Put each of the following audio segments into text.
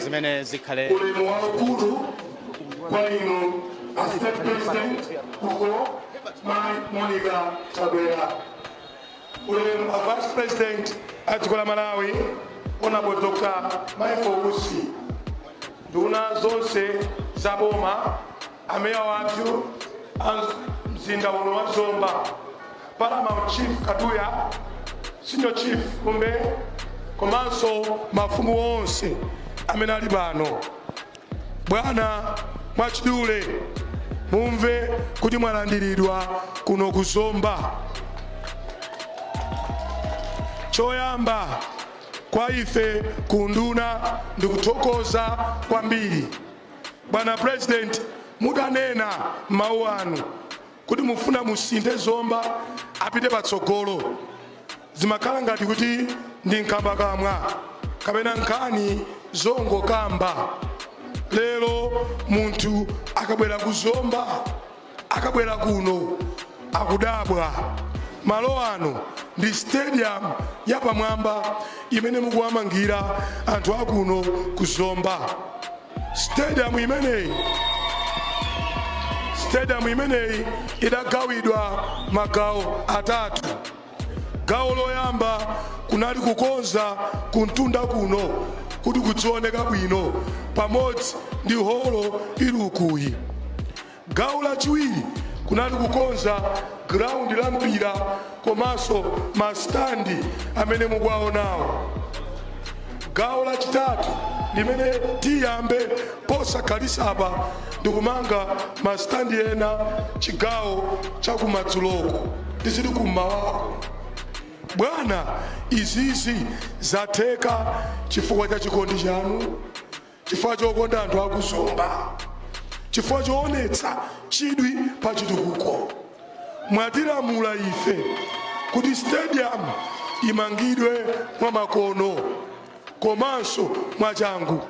Zimene zikhale. Ulemu waukulu kwa inu a State President uko, Mai Monica Chakwera. Ulemu a Vice President a dziko la Malawi, Honorable Dr. Michael Usi, nduna zonse za boma, ameya wathu a mzinda uno wa Zomba, Paramount Chief Kaduya, Senior Chief Kumbe, komanso mafumu onse amene ali pano. Bwana, mwachidule mumve kuti mwalandiridwa kuno ku Zomba. Choyamba kwa ife ku nduna ndikuthokoza kwambiri. Bwana President, mudanena mawu anu kuti mufuna musinthe Zomba apite patsogolo. Zimakhala ngati kuti ndi nkhambakamwa kapena nkhani zongokamba. Lero munthu akabwera ku Zomba, akabwera kuno, akudabwa. Malo ano ndi stadium yapamwamba imene mukuwamangira anthu akuno ku Zomba. Stadium imeneyi idagawidwa magawo atatu. Gawo loyamba kunali kukonza kuntunda kuno kuti kudzioneka bwino pamodzi ndi holo ili ukuyi. Gawo lachiwiri kunali kukonza ground la mpira komanso masitandi amene mukuwaonawo. Gawo lachitatu limene tiyambe posakhalitsa apa ndikumanga masitandi ena chigawo chakumadzuloko, tizili kummawako. Bwana, izizi zatheka chifukwa cha chikondi chanu, chifukwa chokonda anthu akuzomba, chifukwa choonetsa chidwi pa chitukuko. Mwatilamula ife kuti stadium imangidwe mwa makono komanso mwachangu.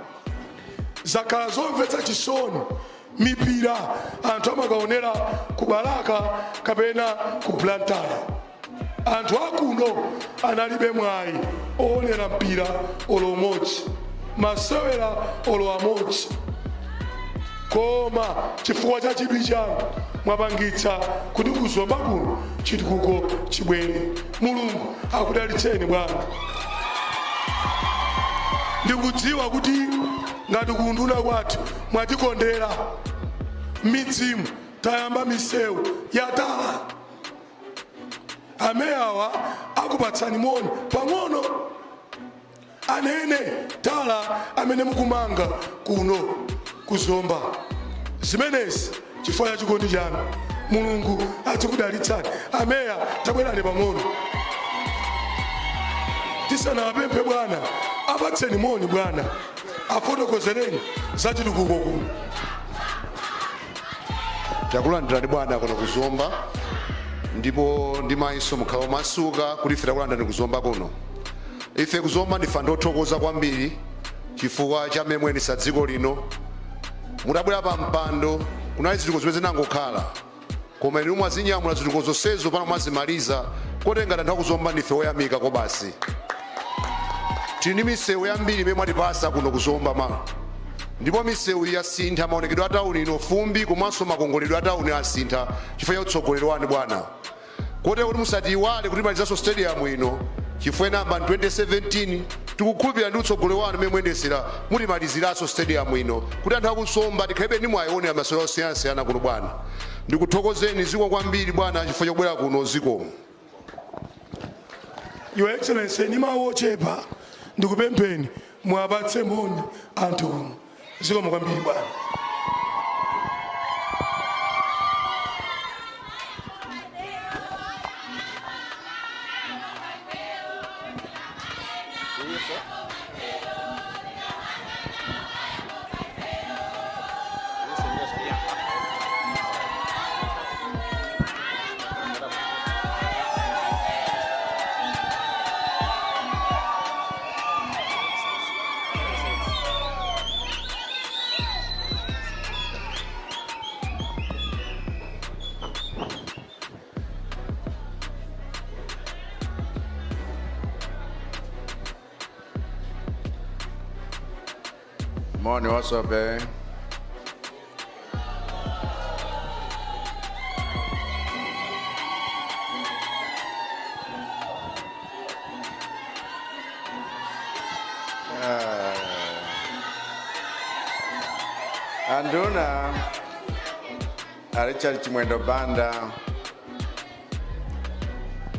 Zakhala zomvetsa chisoni, mipira anthu amakaonera ku Balaka kapena ku Blantyre. Anthu akuno analibe mwayi oonera mpira olo umodzi, masewera olo amodzi. Koma chifukwa cha chidwi chanu mwapangitsa kuti kuzomba kuno chitukuko chibwere. Mulungu akudalitseni, bwana. Ndikudziwa kuti ngati kunduna kwathu mwatikondera, midzimu tayamba misewu yatala. Ameyawa akupatsani moni pang'ono, anene tala amene mukumanga kuno kuzomba. Zimenezi chifukwa cha chikondi chanu. Mulungu azikudalitsani. Ameya, tabwerani pang'ono tisanawapemphe bwana. Apatseni moni bwana, afotokozereni za chitukuko kuno. Takulandirani bwana kuno kuzomba, ndipo ndimayinso mukhala omasuka kuti ife takulandirani kuzomba kuno. Ife kuzomba ndife anthu othokoza kwambiri chifukwa cha mmene muyendetsa dziko lino. Mutabwera pa mpando kunali zitukuko zimene zinangokhala, koma inu mwazinyamula zitukuko zonsezo, pano mwazimaliza. Kotenga anthu akuzomba ndife oyamika kobasi. Tili ndi misewu yambiri imene mwatipasa kuno kuzomba ma, ndipo misewu yasintha maonekedwe a tawuni ino. Fumbi komanso makongoledwe a tawuni asintha chifukwa cha utsogoleri wanu, bwana. Kotero kuti musatiiwale kuti malizanso stadium ino, chifukwa inayamba 2017. Tikukhulupirira ndi utsogoleri wanu mmene muyendesera mutimaliziranso stadium ino kuti anthu akuzomba tikhalebe ndi mwayi oonera masewero osiyanasiyana kuno. Bwana, ndikuthokozeni, zikomo kwambiri bwana chifukwa chobwera kuno. Zikomo. Your Excellency, ni mawu ochepa ndikupempheni mwapatse moni anthu kuno. Zikomo kwambiri, bwana. Moni, what's up, eh? Anduna a Richard Chimwendo Banda,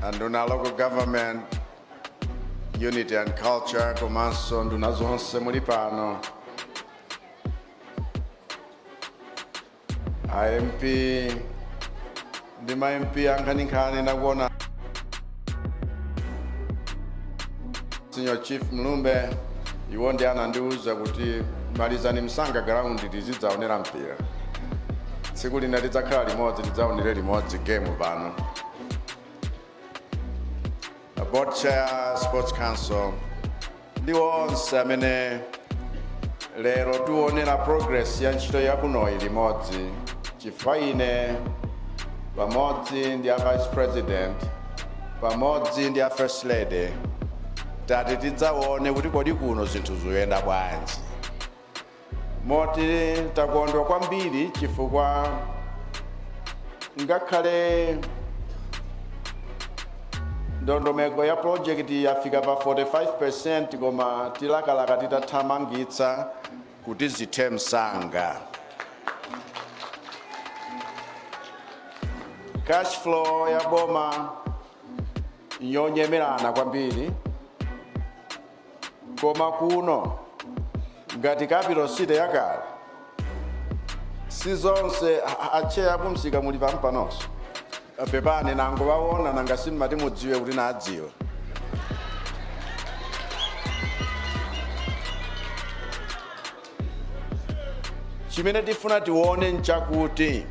anduna local government, unity and culture, komanso nduna zonse muli pano, a MP ndi ma MP ankhaninkhani, nakuona Senior Chief Mlumbe, iwo ndi anandiuza kuti malizani msanga ground tizidzaonera mpira. Tsiku lina tidzakhala limodzi, tidzaonere limodzi game pano. A board chair, sports council, ndi onse amene lero tionera progress ya ntchito yakunoyi limodzi, chifukwa ine pamodzi ndi a vice president, pamodzi ndi a first lady, tati tidzaone kuti kodi kuno zinthu zikuyenda bwanji. Moti takondwa kwambiri chifukwa ngakhale ndondomeko ya project yafika pa 45%, koma tilakalaka titathamangitsa kuti zithe msanga. Cash flow ya boma yonyemerana kwambiri, koma kuno ngati capital city yakale si zonse. Acheya kumsika muli pampanonso, pepani, nango waona nanga simmati mudziwe kuti nadziwe. Chimene tifuna tione nchakuti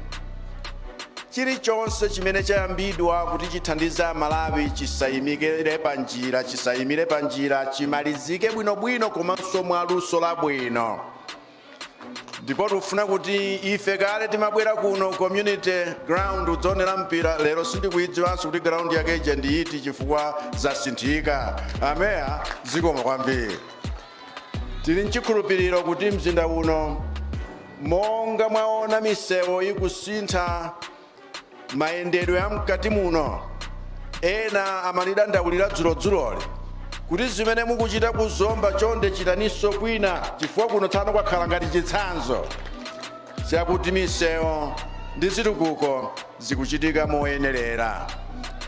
chilichonse chimene chayambidwa kuti chithandize Amalawi chisayimikire pa njira, chisayimire pa njira, chimalizike bwinobwino komanso mwaluso labwino. Ndipo tikufuna kuti ife kale timabwera kuno community ground udzaonera mpira, lero sindikuyidziwanso kuti ground yake ija ndi iti chifukwa zasinthika. Ameya, zikomo kwambiri. Tili mchikhulupiriro kuti mzinda uno, monga mwaona misewu ikusintha, mayendedwe amkati muno, ena amalidandaulira dzulodzuloli kuti zimene mukuchita kuzomba chonde chitaninso kwina, chifukwa kuno tsano kwakhala ngati chitsanzo chakuti misewu ndi zitukuko zikuchitika moyenerera.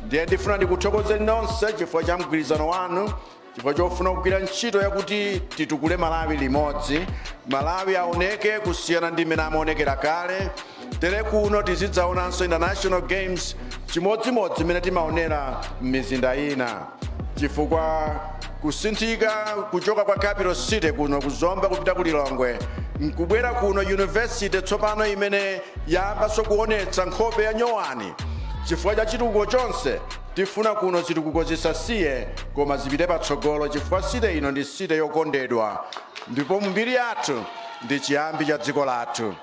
Ndiye ndifuna ndikuthokozeni nonse chifukwa cha mgwirizano wanu, chifukwa chofuna kugwira ntchito yakuti titukule Malawi limodzi, Malawi aoneke kusiyana ndi mmene amaonekera kale. Tere kuno tizidzaonanso international games chimodzimodzi mmene timaonera m'mizinda ina, chifukwa kusinthika kuchoka kwa capital city kuno kuzomba kupita ku Lilongwe, nkubwera kuno university tsopano imene yambanso kuonetsa nkhope ya nyowani chifukwa cha chitukuko chonse. Tifuna kuno zitukuko zisasiye koma zipite patsogolo, chifukwa city ino ndi city yokondedwa ndipo mbiri yathu ndi chiyambi cha dziko lathu.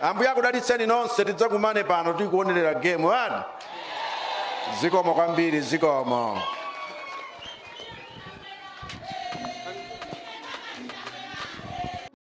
Ambuye akudalitseni nonse. Tidzakumane pano tikuonerera game ani. Zikomo kwambiri, zikomo.